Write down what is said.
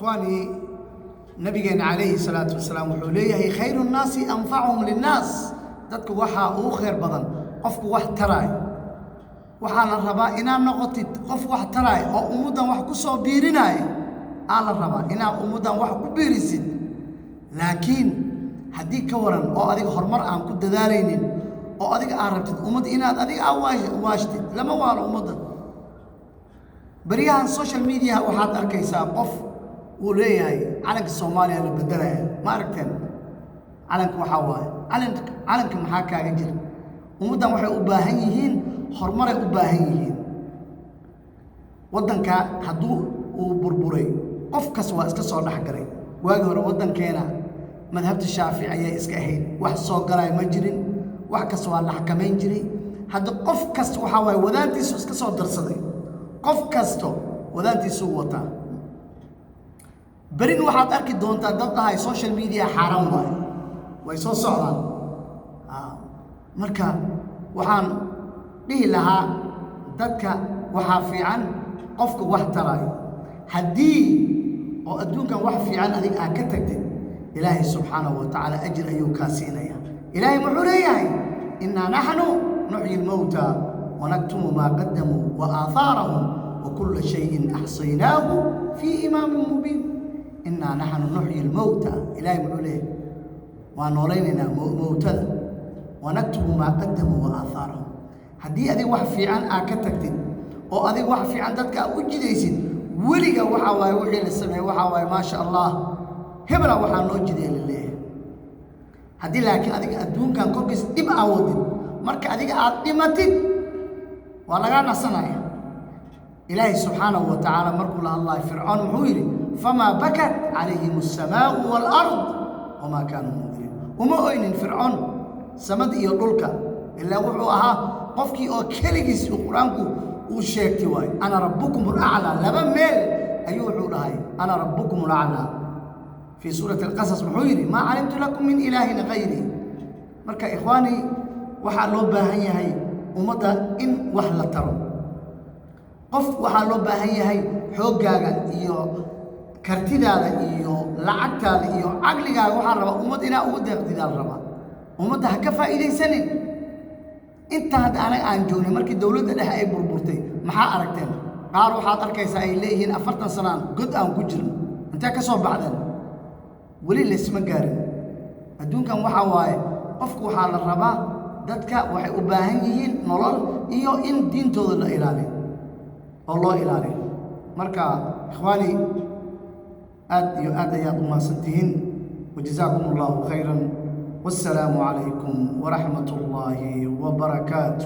Ikhwaanii, nabigeena calayhi salaatu wasalaam wuxuu leeyahay: "Khayru nnaasi anfacuhum linnaas." Dadku waxaa ugu khayr badan qofku wax taraayo. Waxaa la rabaa inaad noqotid qof wax taraayo oo ummaddan wax ku soo biirinaayo. Aa la rabaa inaad ummaddan wax ku biirisid. Laakiin haddii ka waran oo adiga horumar aan ku dadaalaynin oo adiga aad rabtid ummadda inaad adiga aa waashtid, lama waalo ummadda. Baryahan social media waxaad arkaysaa qof uu leeyahay calanka Soomaaliya la bedelaya. Ma aragteen? Calanka waxaa waaye calanka maxaa kaaga jira? Ummaddan waxay u baahan yihiin horumaray u baahan yihiin. Waddanka hadduu uu burburay, qof kas waa iska soo dhex galay. Waagii hore waddankeena madhabta Shaafici ayay iska ahayd, wax soo galaya ma jirin, wax kasta waa la xakamayn jiray. Hadda qof kasta waxaa waaye wadaantiisu iska soo darsaday, qof kasto wadaantiisuu wataa. Berin waxaad arki doontaa dad dhahay social media xaaraan waaye. Way soo socdaan. Marka waxaan dhihi lahaa dadka, waxaa fiican qofka wax taraayo. Haddii oo adduunkan wax fiican adiga aad ka tagtid, Ilaahay subxaanahu wa tacaala ajir ayuu kaa siinaya. Ilaahay muxuu leeyahay? "Innaa naxnu nuxyi lmowta wanaktumu maa qadamuu wa aahaarahum wa kulla shayin axsaynaahu fii imaamin mubiin." "Innaa naxnu nuxyi lmowta." Ilaahay muxuu leeyahay? Waa noolaynaynaa mowtada. "Wanaktubu maa qadamuu wa aahaarahum." Haddii adiga wax fiican aad ka tagtid oo adiga wax fiican dadka aad u jidaysid, weliga waxaa waaye wixii la sameeyey waxaa waaye, maasha Allah, hebela waxaa noo jidaya la leeyahay. Haddii laakiin adiga adduunkan korkiis dhib aa wadid, marka adiga aad dhimatid waa lagaa nasanaya. Ilaahay subxaanahu wa tacaala markuu la hadlayo Fircoon muxuu yidhi? "Famaa bakat calayhim alsamaau waalard wamaa kaanuu mundiriin." Uma oynin Fircoon samada iyo dhulka, ilaa wuxuu ahaa qofkii oo keligiis uu Qur-aanku uu sheegtay waayo: "Ana rabbukum alaclaa." Laba meel ayuu wuxuu dhahay: "Ana rabbukum alaclaa." Fii suurati Alqasas muxuu yidhi? "Maa calimtu lakum min ilaahin gayri." Marka ikhwaanii, waxaa loo baahan yahay ummadda in wax la taro. Qof waxaa loo baahan yahay xooggaaga iyo kartidaada iyo lacagtaada iyo caqligaaga waxaa rabaa ummad inaa ugu deeqtidaa la rabaa. Ummadda ha ka faa'iidaysanin. Inta hadda anaga aan joognay, markii dowladda dhexe ay burburtay, maxaa aragteen? Qaar waxaad arkaysaa ay leeyihiin 40 sanaan god aan ku jirno. Intee ka soo baxdeen? Weli laysma gaarin. Adduunkan waxaa waaye qofku waxaa la rabaa, dadka waxay u baahan yihiin nolol iyo in diintooda la ilaaliyo oo loo ilaaliyo. Marka ikhwaani, aad iyo aad ayaad u mahadsan tihiin. Wajazaakum Allahu khayran, wassalaamu calaykum waraxmat ullaahi wabarakaatu.